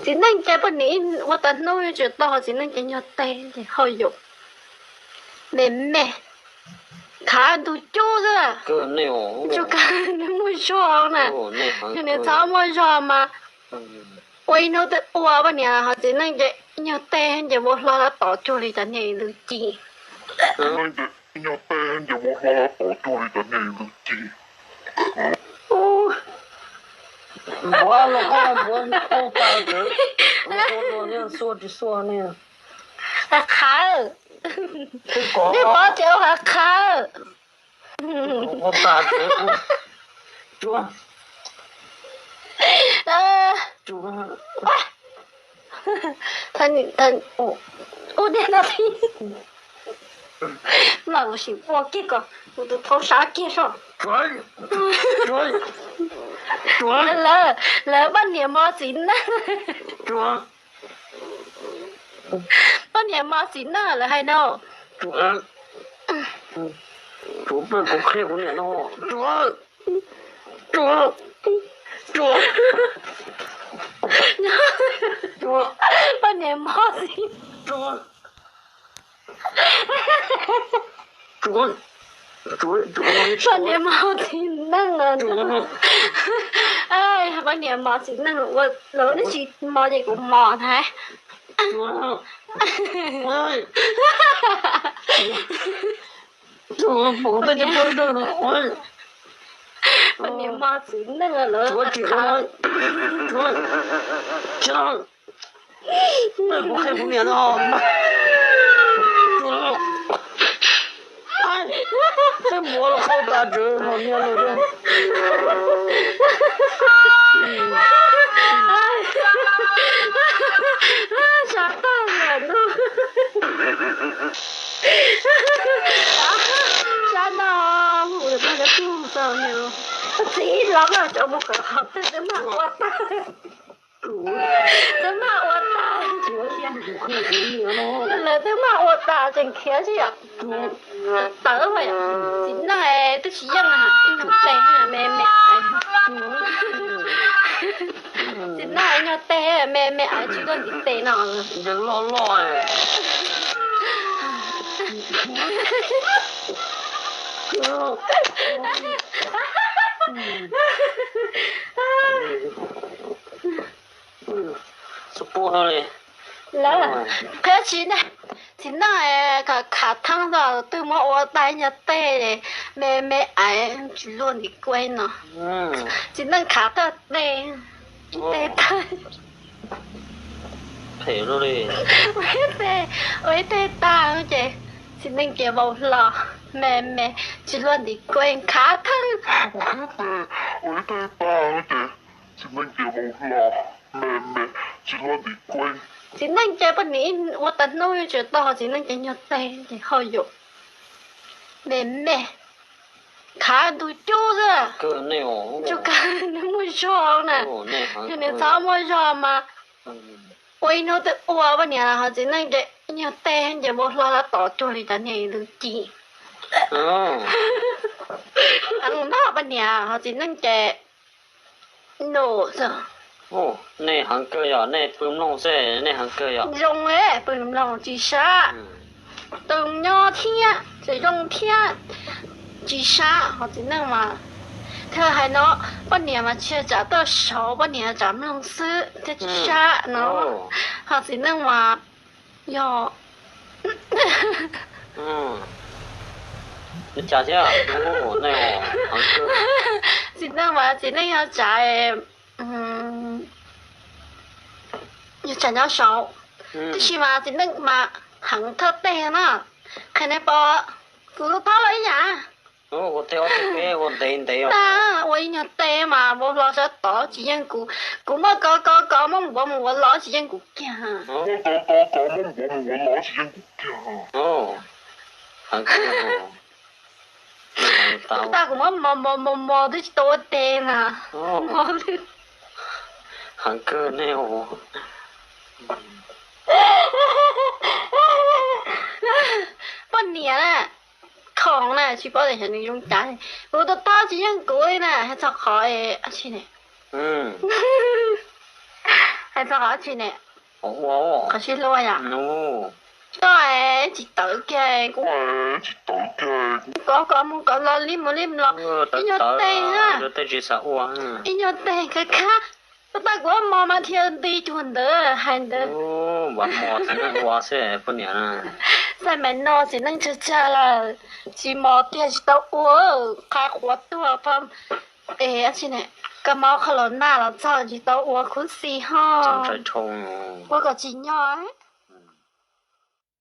Txiv neej ces poj niam ua tag hnub tsis tau, txiv neej ces nyuag teg ces hauj yus me me, khav ntug cub xwb. Tsuas khav nws muaj zog na, nws txhob muaj zog mas ua ib hnub twb ua. Poj niam ho txiv neej ces nyuag teg ces vau hlo los tom cuag li cov niag ntug ci. Nyuag teg ces vau hlo los tom cuag li cov niag ntug ci. Npuav los koj npuav qau tas tsev, ua tus niag xuas tsis xuas niag. Hav qhav, nej pov ces ua hav qhav. Qau tas tsev, tsuav, tsuav, ua dej no thiab. Mas kuv sim ua kiag kom kuv tus thau sab kiag soj. Lawv, lawv poj niam mos txiv neej. Poj niam mos txiv neej lawv hais no. Tsuav, tsuav, kuv qhia kuv niam no. Tsuav, tsuav, tsuav, tsuav, poj niam mos txiv, tsuav, tsuav, tsuav, tsuav, poj niam mos txiv neej. Poj niam mos txiv neej ua lawv twb tsis mos ces kuv mos ntag. Poj niam mos txiv neej lawv. Kuv qhia kuv niam no. Peb npuav los qau tas tsev los niag lawm. Sab tag lawm no. Sab no, hu cov tug txaus niag txiv los cov mus kom qhov twg twb mag ua tag. Twb mag ua tag, lawv twb mag ua tas tseem khiav tsis yom. Tawv txiv neej twb tsis yeej, ib nyuag teg me me. Txiv neej ib nyuag teg me me es tsis tuaj ntiv tes no. Lawv qhia tsis ne, txiv neej khav theeb tau twb muab ua tag ib nyuag teg me me es tsis luaj ntiv kueb no. Txiv neej khav tag teg, ib teg tag, ua ib teg tag ces txiv neej ces vau hlo me me tsis luaj ntiv kueb khav theeb. Ua ib teg tag ces txiv neej ces vau hlo me me tsis luaj ntiv kueb. Txiv neej ces poj niam ua tag hnub tsis tau, txiv neej ces nyuag teg ces hauj yus me me, khav ntug cub xwb. Tsuas khav nws muaj zog na, nws txhob muaj zog mas ua ib hnub twb ua. Poj niam ho txiv neej ces nyuag teg ces vau hlo los tom cuag li cov niag ntug ci. Noj poj niam ho txiv neej ces num xwb. Nej heev kawg yog nej pw mloog xwb, nej heev kawg yog zoo pw mloog tsis sab. Tus nyob thiab tseem zoo thiab tsis sab. Ho txiv neej mas thiaj hais no, poj niam mas tsis yog tsam tuaj saud, poj niam tsam mloog xwb thiaj tsis sab no. Ho txiv neej mas yog cas thiab, txiv neej mas txiv neej yog tsam, yog tsam nyob saud, tab sis mas txiv neej mas heev thawj teg na. Qhia nej pom, kuv tau ib yam ua ib nyuag teg mas vau hlo sab tod tsis yeej kuv. Kuv muab kov kov kov muab npuav mus npuav los tsis yeej kuv kiag. Tag kuv muab mos mos mos mos twb tsis tau ua teg na. Heev kawg nej. Poj niam na, khoom na tsis paub tias xyov nws zoo cas. Kuv tus tog tsis yeej kuv li na, hais txog qhov tsis ne. Txog qhov tsi ne? Qhov sib hlub yom? Tsis tawv kiag, kov kov mus kov los li mus li los. Ib nyuag teg, ib nyuag teg khab khab, tab kuv mos mas dhia nti cuag ntawd hais ntawd. Xaij mas no txiv neej tsawg tsawg lawm, tsis mos tiag tsis tau ua, qhov qhuav tuag, es kab mob qhov los nag los txog tsis tau ua khuv xim ho. Ua kom tsim nyog.